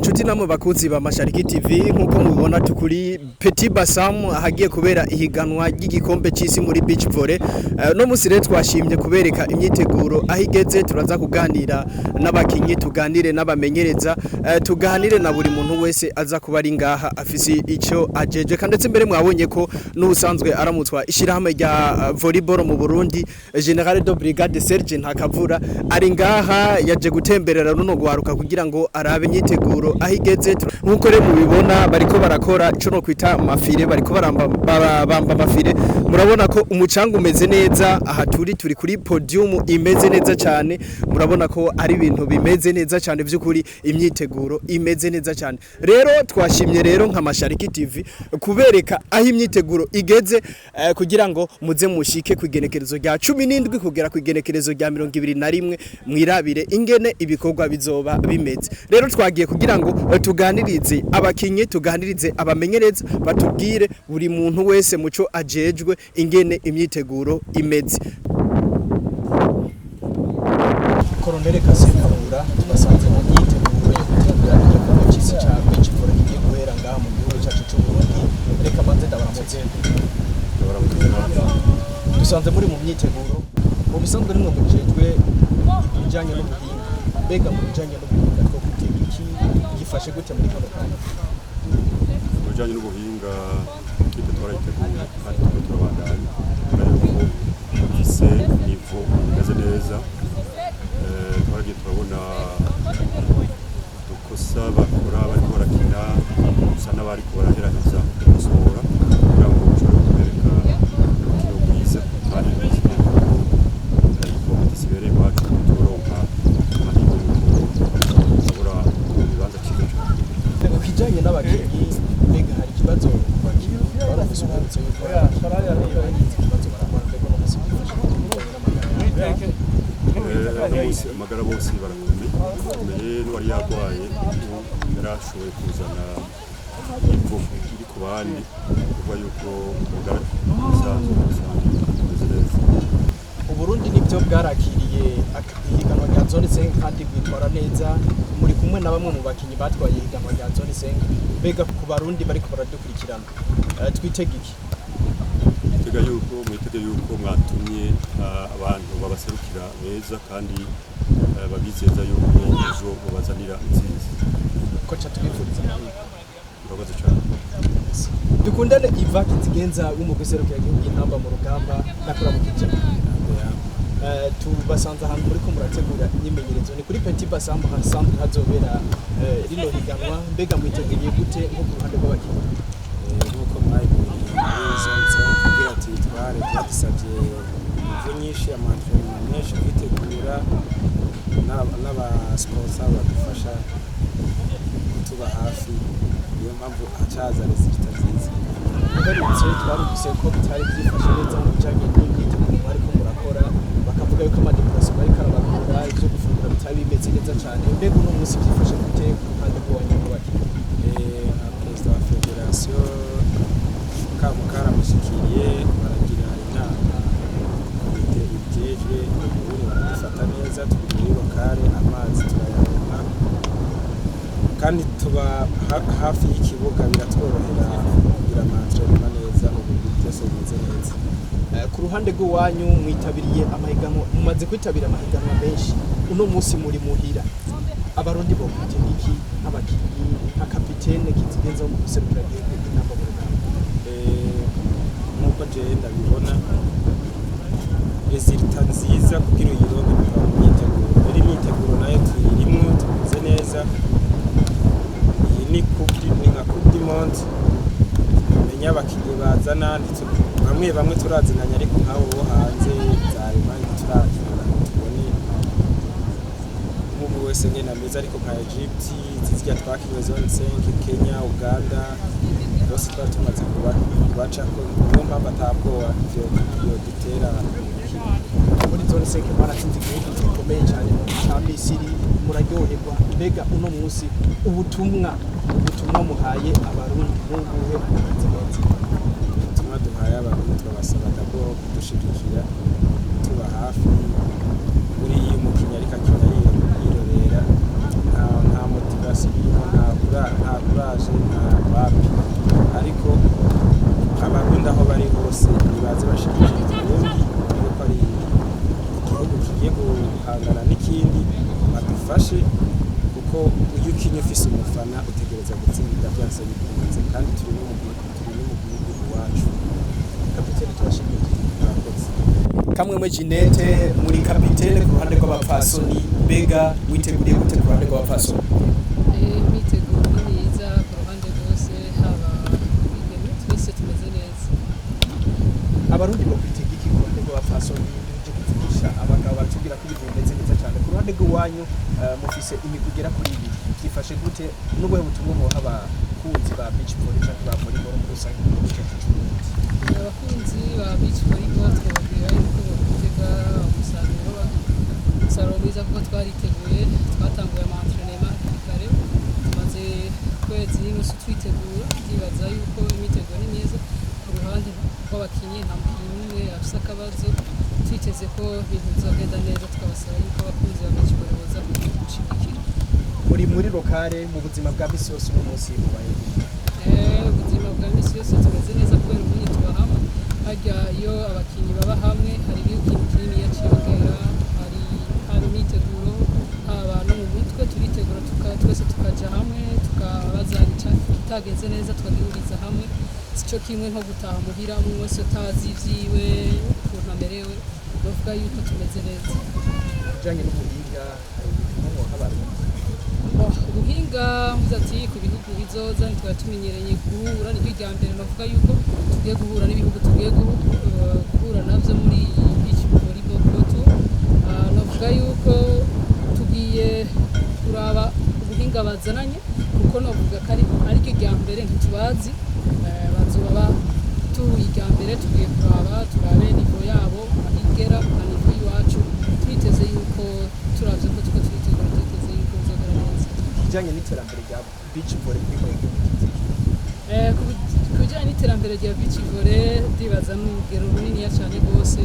Inshuti namwe bakunzi ba Mashariki TV, nkuko mubibona tukuri Petit Bassam ahagiye kubera ihiganwa ry'igikombe c'isi muri beach volley. No musi rero twashimye kubereka imyiteguro aho igeze. Turaza kuganira n'abakinyi, tuganire n'abamenyereza, tuganire na buri muntu wese aza kuba ari ngaha afise ico ajeje. Kandi ndetse mbere mwabonye ko n'ubusanzwe aramutswa ishirahamwe rya volleyball mu Burundi, Général de Brigade Serge Ntakavura, ari ngaha, yaje gutemberera runo gwaruka kugira ngo arabe imyiteguro aho igeze. Nkuko rero mubibona, bariko barakora ico no kwita ama filets, bariko baramba bamba ama filets. Murabona ko umucanga umeze neza. Aha turi kuri podium imeze neza cyane. Murabona ko ari ibintu bimeze neza cyane, by'ukuri imyiteguro imeze neza cyane. Rero twashimye rero nka Mashariki TV kubereka aho imyiteguro igeze, kugira ngo muze mushike ku igenekerezo rya 17 kugera ku igenekerezo rya 21, mwirabire ingene ibikorwa bizoba bimeze. Rero twagiye kugira ngo tuganirize abakinyi, tuganirize abamenyereza, batubwire buri muntu wese muco ajejwe ingene imyiteguro imeze. Colonel Kasekabura, tubasanze mu myiteguro yo gutegura igikombe c'isi ca beach volley kigiye guhera ngaha mu gihugu cyacu c'u Burundi. Reka manze ndabaramutse. Dusanze muri mu myiteguro. Mu bisanzwe nimwe mujejwe ibijanye n'ubuhinga. Mbega mu bijanye n'ubuhinga two kwitega iki? Gifashe gute muri kano kanya? Mu bijyanye n'ubuhinga, ikipe twarayiteguye kandi turiko turabandanya. Kubera yuko ifise niveau imeze neza. Twaragiye turabona udukosa bakora bariko barakina, gusa n'abariko baragerageza gukosora kugira ngo bashobore kubereka urukino rwiza. Kandi twizeye ko iyi compétition ibereye iwacu, turonka amahirwe yuko dushobora mu bibanza cyiza cyane. Ku kijanye n'abakinyi, mbega hari ikibazo ku bakinyi? Twarumvise uherutse yuko abakinyi bagize ikibazo baragwara. Mbega uno munsi byifashe gute mu bijanye n'amagara yabo? Uno munsi amagara bose barakomeye, barakomeye. N'uwari yarwaye ubu yarashoboye kuzana ivu iri ku bandi, kuvuga yuko amagara bisanzwe rusange ameze neza. Uburundi nibyo bwarakiriye ihiganwa rya zone 5 kandi bwitwara neza. Muri kumwe na bamwe mu bakinyi batwaye ihiganwa rya zone 5. Mbega ku Barundi bariko baradukurikirana, twitege iki? Tega yuko mwitege yuko mwatumye abantu babaserukira beza, kandi babizeza yuko ejo babazanira intsinzi. Koca, tubifuriza amahirwe. Murakoze cyane. Dukundane Iva Kizigenza w'umugwi serukira igihugu Intamba mu Rugamba, ndakuramukije. Tubasanze ahantu muriko murategura imyimenyerezo, ni kuri Petit Bassam hasanzwe hazobera rino higanwa. Mbega mwiteguriye gute nko ku ruhande rw'abakinyi? Nk'uko mwabibonye muri zone 5, kugira tuyitware byadusabye ingufu nyinshi, ama entraînements menshi, kwitegura, n'aba sponsors badufasha kutuba hafi. Niyo mpamvu hacaza résultats nziza. Ugarutse twarumvise ko bitari byifashe neza mu bijanye n'imyiteguro mwariko murakora, bakavuga yuko ama déplacements ariko arabagora, ivyo gufungura bitari bimeze neza cane. Mbega uno munsi byifashe gute ku ruhande rw'abantu b'abakinyi? Nka perezida wa fédération, kamo karamushikiriye, baragira inama komite ibijejwe. Ubundi baradufata neza, turi muri locale, amazi turayaronka kandi tuba hafi y'ikibuga, biratworohera kugira ama entraînements neza. Ubu byose bimeze neza. Ku ruhande rw'iwanyu, mwitabiriye amahiganwa, mumaze kwitabira amahiganwa menshi. Uno munsi muri muhira, Abarundi bo kwitega iki nk'abakinyi, nka kapitene Kizigenza wo mu guserukira igihugu Intamba mu Rugamba? Nk'uko jewe ndabibona, résultat nziza kugira uyironke biva mu myiteguro. Rero imyiteguro nayo tuyirimwo, tumeze neza. Iyi ni coupe, ni nka Coupe du Monde. Menya abakinyi bazana, bamwe bamwe turazinanye, ariko nk'abo bo hanze za Allemagne turakina ngo tubone nk'ubu wese ngene ameze. Ariko nka Egypt zizirya twakinye zone 5, Kenya, Uganda, bose twari tumaze kubacako. Niyo mpamvu atabwoba ivyo yodutera mu mukino. Muri zone 5 baratsinze igihugu gikomeye cyane mu ca Misiri, muraryoherwa. Mbega uno munsi ubutumwa muhaye Abarundi n'ubuhe bumeze neza? Ubutumwa duhaye Abarundi, turabasaba d'abord kudushigikira, tuba hafi. Buriya iyo umukinyi ariko akina yirorera, nta motivation irimo, nta guhangana n'ikindi, badufashe, kuko iyo ukinye ufise umufana utegereza gutsinda byanse bikunze, kandi turi no mu gihugu iwacu. Kapitene, turashimiye. Murakoze. Kamwemwe Jeanette, muri kapitene ku ruhande rw'abapfasoni, mbega witeguriye gute ku ruhande rw'abapfasoni? Imyiteguro ni myiza ku ruhande rwose, haba abigeme, twese tumeze neza. Abarundi bo kwitega iki ku ruhande rw'abapfasoni? Tuje kuvugisha abagabo, batubwira ko ibintu bimeze neza cyane. Ku ruhande rw'iwanyu, mufise imigwi igera kuri ibiri, byifashe gute? N'ubuhe butumwa muha abakunzi ba beach volley canke ba volleyball muri rusange mu gihugu cyacu c'Uburundi? Abakunzi ba beach volleyball twababwira yuko bokwitega umusaruro mwiza, kuko twariteguye, twatanguye ama entraînement hakiri kare, tumaze ukwezi n'inusu twitegura. Ndibaza yuko imyiteguro ni myiza ku ruhande rw'abakinyi, nta mukinyi n'umwe afise akabazo. Twiteze ko ibintu bizogenda neza, tukabasaba yuko abakunzi ba beach volley boza kudushigikira. Muri locale, mu buzima bwa misi yose, uno munsi mubaye gute? Ubuzima bwa misi yose tumeze neza, kubera ubundi tuba hamwe. Harya iyo abakinyi baba hamwe hari ikintu kininiya ciyongera, hari imyiteguro, haba no mu mutwe turitegura, twese tukaja hamwe, tukabazana ikitagenze neza, tukagihuriza hamwe. Sico kimwe nko gutaha muhira umwe wese utazi ivyiwe ukuntu amerewe. Bavuga yuko tumeze neza. Bijanye n'ubuhinga, hari ubutumwa muha abarundi? Ubuhinga mvuze ati ku bihugu bizoza, ntitwari tumenyereye guhura, niryo rya mbere navuga yuko tugiye guhura n'ibihugu tugiye guhura navyo muri iyi beach volleyball pro tour. Navuga yuko tugiye kuraba ubuhinga bazananye, kuko navuga ko ari ariryo rya mbere, ntitubazi. Bazoba batuye irya mbere, tugiye kuraba, turabe niveau yabo aho igera na niveau y'iwacu. Twiteze yuko, turavye ko tuko turitegura, twiteze yuko bizogera neza. Kijanye n'iterambere rya beach volley kuri mwebwe mugize iki? Ku bijyanye n'iterambere rya beach volley, ndibaza ni urugero runiniya cyane rwose.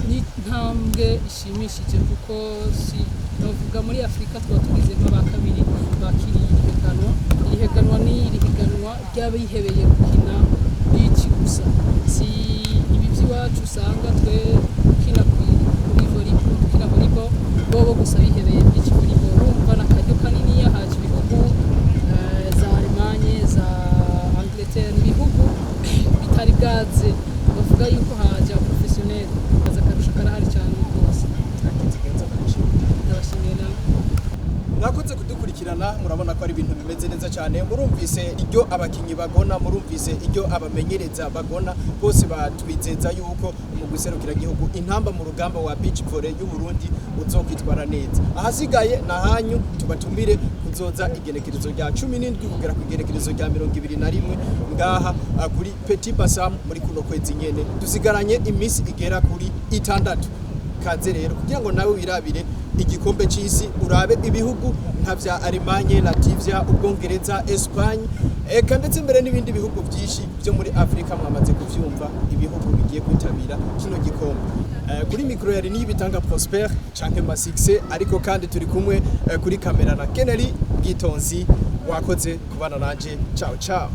Ni intambwe ishimishije, kuko si novuga muri Afurika twaba tugize nk'aba kabiri bakiriye iri higanwa. Iri higanwa ni iri higanwa ry'abihebeye gukina beach gusa, si ibi by'iwacu usanga twe dukina kuri volleyball, dukina volleyball bobo gusa bihebeye beach volleyball. Urumva ni akaryo kaniniya, haje ibihugu za Allemagne, za Angleterre, ibihugu bitari bwaze, bavuga yuko haje professionnel, baza akarusho karahari cyane rwose. Akizigenza, ndabishimiye. Ndabashimiye nawe. Mwakoze kudukurikirana. Murabona ko ari ibintu bimeze neza cyane. Murumvise iryo abakinyi bagona, murumvise iryo abamenyereza bagona, bose batwizeza yuko mu gihugu intamba mu rugamba wa beach volley y'u Burundi uzokwitwara neza. Ahasigaye na hanyu, tubatumire kuzoza igenekerezo rya 17 kugera ku igenekerezo rya 21 ngaha kuri Petit Bassam muri kuno kwezi nyene. Dusigaranye iminsi igera kuri 6. Kaze rero kugira ngo nawe wirabire igikombe c'isi, urabe ibihugu nka vya Allemagne, Latvia, Ubwongereza, Espagne, eka ndetse mbere n'ibindi bihugu byinshi byo muri Afrika. Mwamaze kuvyumva ibihugu bigiye kwitabira kino gikombe. Kuri mikro yari Niyibitanga Prosper canke Masixe, ariko kandi turi kumwe kuri kamera na Kennedy Bwitonzi. Wakoze kubana nanje. Ciao ciao.